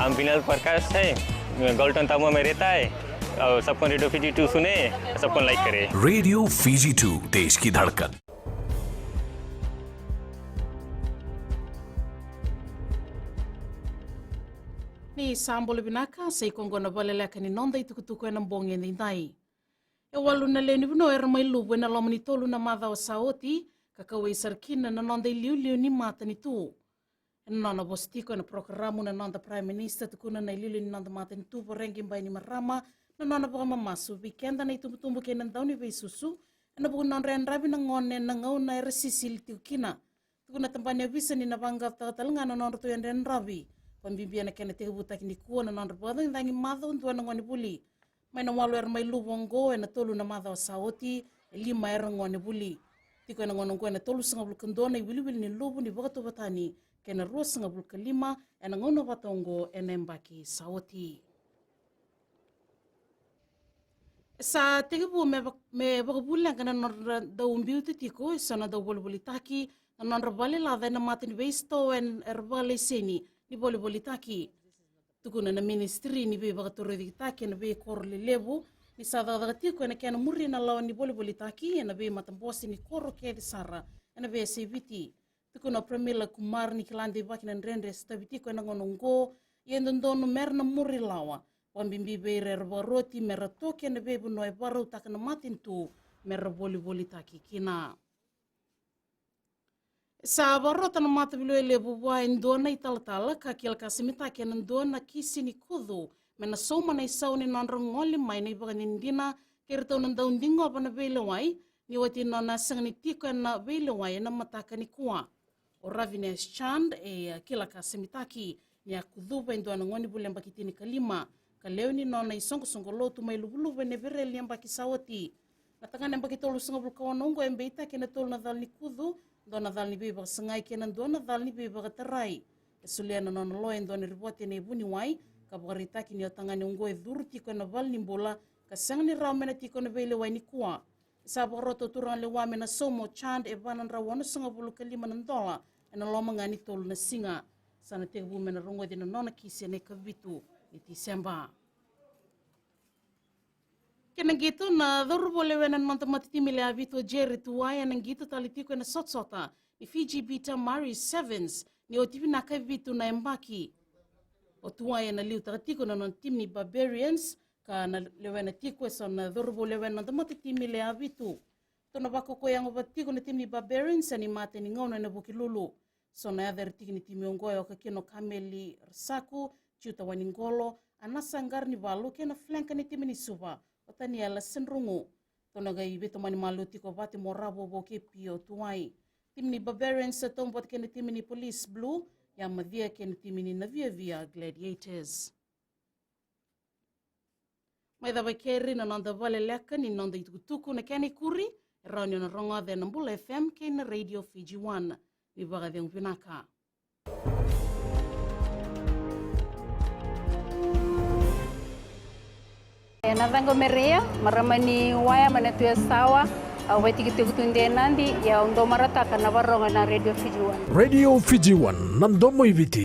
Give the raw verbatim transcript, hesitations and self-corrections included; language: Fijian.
नाम विनल प्रकाश है, मैं गोल्टन तामुआ में रहता है। और सबको रेडियो फिजी टू सुने, सबको लाइक करे। रेडियो फिजी टू, देश की धड़कन। Ni sa bula vinaka, sa i koya oqo na vakaleleka ni noda itukutuku ena bogi edaidai. E walu na lewe ni vanua era mai luvu ena loma ni tolu na macawa sa oti, ka kauwai sara kina na noda iliuliu ni matanitu. Ena nona vosa tiko ena porokaramu na noda Prime Minister, tukuna na iliuliu ni noda matanitu Voreqe Bainimarama na nona vakamamasu vei keda na itubutubu kei na dauniveisusu ena vuku ni nodra yadravi na gone na gauna era sisili tiko kina. Tukuna na tabana ni ovisa ni na vaqaqacotaka tale ga na nodratou yadrayadravi, vakabibi ena kena tekivutaki nikua na nodra vakacagicagi macawa dua na gonevuli. Mai na walu era mai luvu oqo ena tolu na macawa sa oti, e lima era gonevuli. Tiko ena gauna oqo ena tolusagavulu ka dua na iwiliwili ni luvu ni vakatauvatani kei na ruasagavulu ka lima ena gauna vata oqo ena yabaki sa oti. Sa tekivu me vak-, me vakavuleqa na nodra dau biuta tiko eso na dauvolivolitaki na nodra valelaca ena mata ni veisitoa era vakalaiseni ni volivolitaki. Tukuna na ministry ni veivakatorocaketaki ena veikoro lelevu ni sa cakacaka tiko ena kena muria na lawa ni volivolitaki ena veimatabose ni koro kece sara ena veiyasai Viti. Tukuna o Pramila Kumar ni kila deivaki na dredre e sotavi tiko ena gauna oqo, ia e dodonu mera na muri lawa, vakabibi vei ira era vakaroti mera toki ena veivanua e vakarautaka na matanitu mera volivolitaki kina. Sa vakarota na mataveilewai levu vua e dua na italatala ka kila ka semitaki ena dua na kisi ni kucu me na sauma na isau ni nodra gole mai na ivakadinadina kei iratou na dau digova na veilewai, ni oti na nona sega ni tiko ena veilewai ena mataka nikua. O Ravines Chand e kila ka semitaki ni a kucuva e dua na gonevuli yabaki tinikalima ka lewe ni nona isoqosoqo lotu mai Luvuluvu ena Epereli ni yabaki sa oti. Na tagane yabaki tolusagavulu ka ono oqo e beitaki ena tolu na cala ni kucu, dua na cala ni veivakasagai kei na dua na cala ni veivakatarai. E solia na nona loya e dua na ripote ena vuniwai ka vakaraitaki ni o tagane oqo e curu tiko ena valenibula ka sega ni rawa me na tiko ena veilewai nikua. Sa vakarota o turaga lewa me na sauma o Chand e va na drau onosagavulu ka lima na dola ena loma ga ni tolu na siga. Sa na tekivu me na rogoci na nona kisi ena ikavitu ni Tiseba. Kena qito, na cauravou lewena na noda matatimi le Avitu o Jerry Tuwai ena qito tale tiko ena sotasota ni Fiji Beta Maris Sevens ni oti vinaka e vitu na yabaki. O Tuwai ena liutaka tiko na nona timi ni Barbarians ka na lewena tiko eso na cauravou lewena na noda matatimi le Avitu. Tou na vakaukaua yago vata tiko na timi ni Barbarians ena imatai ni gauna ena Vukelulu. So na yaca era tiki ni timi oqo e oka kina o Kameli Rasaku, Jiuta Waniqolo, Anasa Qaranivalu kei na flanker ni timi ni Suva, o Taniela Sadrugu. Tou na qai veitomani malua tiko vata e Moravo vou kei Pio Tuwai. Timi ni Barbarians e taubata kei na timi ni Police Blue, ia Macia kei na timi ni Naviavia Gladiators. Mai cava keri na noda vakaleleka ni noda itukutuku, na kena ikuri e rawa ni o na rogoca ena Bula F M kei na Radio Fiji One. Ni vakacegu vinaka. E na caqo Mereia, marama ni Waya mai na Tuyasawa, au vaitikitiki tu de Nadi, ia au domarataka na varogo na Radio Fiji One. Radio Fiji One, na domo i Viti.